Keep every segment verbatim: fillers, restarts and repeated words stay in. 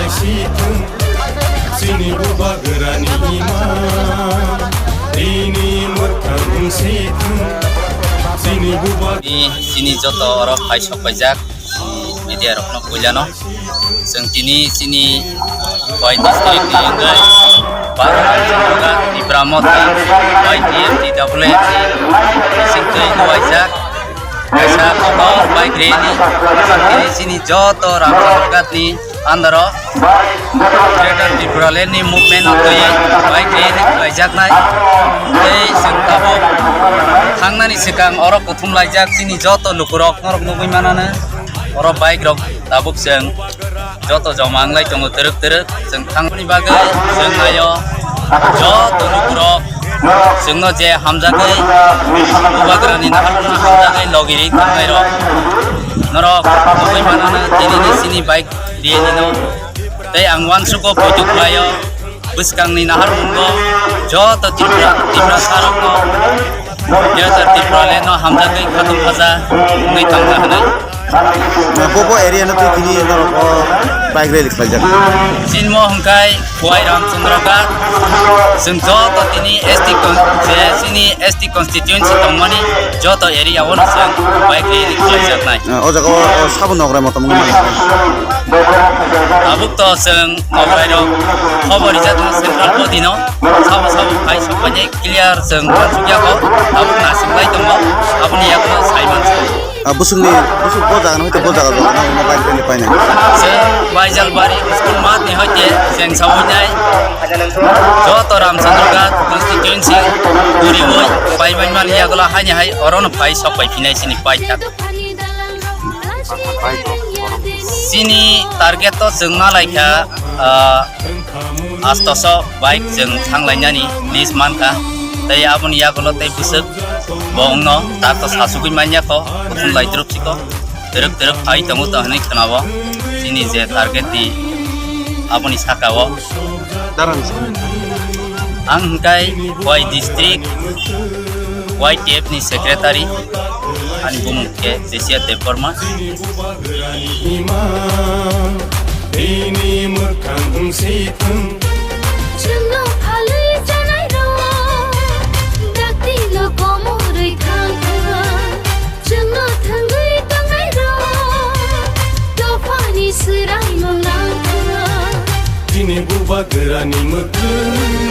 Sithung, chini bubagrani imang, bini mwkhang sithung, chini buba- Ni chini joto oro phai sok paijak, chini media rokno puilano. Chwng tini chini Khowai district ni wngwi Bharat Rajya Tipra Motha Y T F T W F ni bisingtwi nuwaijak. Kaisa kotor bike rally, tini chini joto Ramchandra Ghat ni under o Greater Tipraland ni movement o twi bike rally khwlaijaknai. Tei chwng tabuk thangnani swkang oro kuthum laijak chini joto lukurok norok nugwi manano. Oro bike rok tabuk chwng joto joma wnglai tongo twrwk twrwk. Chwng thangmani bagwi chwng naio joto lukurok chwngno je hamjagwi bubagrani naharno hamjagwi logiri tongnairok norok tongwi manano tinini chini bike rally no. Tei ang uansugo poito khlaio bwskangni naharmungo joto Tripura, Tiprasarokno Greater Tipraland no hamjagwi khatung khaja wngwi tongna hwnwi. Bo bo area no twi tini norok o bike rally khlaijak. Chinmo hwnkhe Khowai Ramchandra Ghat, chwng joto tini S T con-, je chini S T constituency tongmani joto area o no chwng bike rally khlaijaknai. O jaga o, o sabo nokrai motom wngwi mano. Tabuk to chwng nokrai rok khobor rijak no central body no sabo sabo phai sok painai clear chwng uansukya kho, tabuk nasinglai tongo, aboni yago sai mansi. Ah, busukni, busuk bo jaga no hoite bo jaga jaga no, no, bai, bai, bai, nai. Chwng Baijalbari school mat ni hoite chwng sawi nai. Joto Ramchandra Ghat constituency guriwi pai bai mani yago la haini hai oro no phai sok pai phinai chini pai thak. Chini target to chwng ma lai kha, ah, astoso bike chwng thang lainani list man kha. Tei aboni yagulo tei bwswk bo wngno tak to sasugwi man ya kho, kuthum lai twrwk si kho. Twrwk twrwk phai tongo to hwnwi khwnao chini je target ni aboni saka o. Darang sa. Ang hwnkhe Khowai district Y T F ni secretary, ani bumung khe Desia Debbarma. Bini mwkhang wngsi thung. Chwngno phalwi chanai rok, dakti no komorwi thang thang. Chwngno thangwi tongnai rok, dophani swraimung nang thang. Chini bubagrani mwkhwtwi.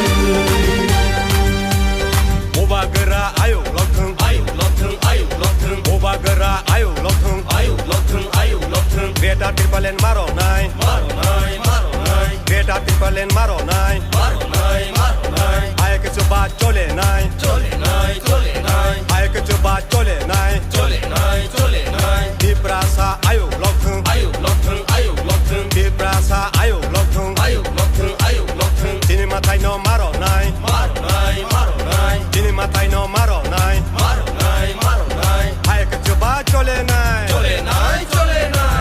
Bubagra ayuk lokthwng, ayuk lokthwng, ayuk lokthwng. Bubagra ayuk lokthwng, ayuk lokthwng, ayuk lokthwng. Greater Tipraland maro nai, maro nai, maro nai. Greater Tipraland maro nai, maro nai, maro nai. Hai kichu ba chole nai, chole nai, chole nai. Hai kichu ba chole nai, chole nai, chole nai. Tiprasa ayuk lokthwng, ayuk lokthwng, ayuk lokthwng. Tiprasa ayuk lokthwng, ayuk lokthwng, ayuk lokthwng. Chini mathai no maro nai, maro nai, maro nai. Chini mathai no maro nai, maro nai, maro nai. Hai kichu ba chole nai, chole nai, chole nai.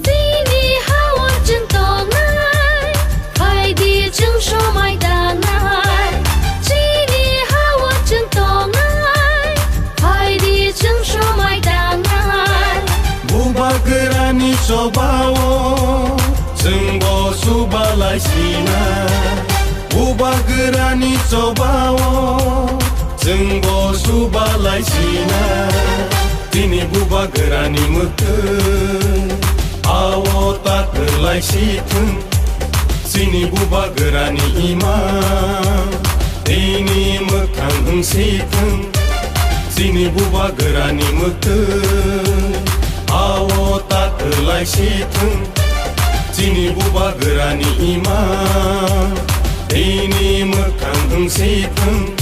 Chini ha-o chwng tongnai, phaidi chwng somai tangnai. Chini ha-o chwng tongnai, phaidi chwng somai tangnai. Bubagrani chobao chwngbo subalai sinai. Bubagrani chobao chwngbo subalai sinai. Chini bubagrani mwkhwtwi ao ta kwlai si thung. Chini bubagrani imang bini mwkhang wngsi thung. Chini bubagrani mwkhwtwi ao ta kwlai si thung. Chini bubagrani imang bini mwkhang wngsi thung.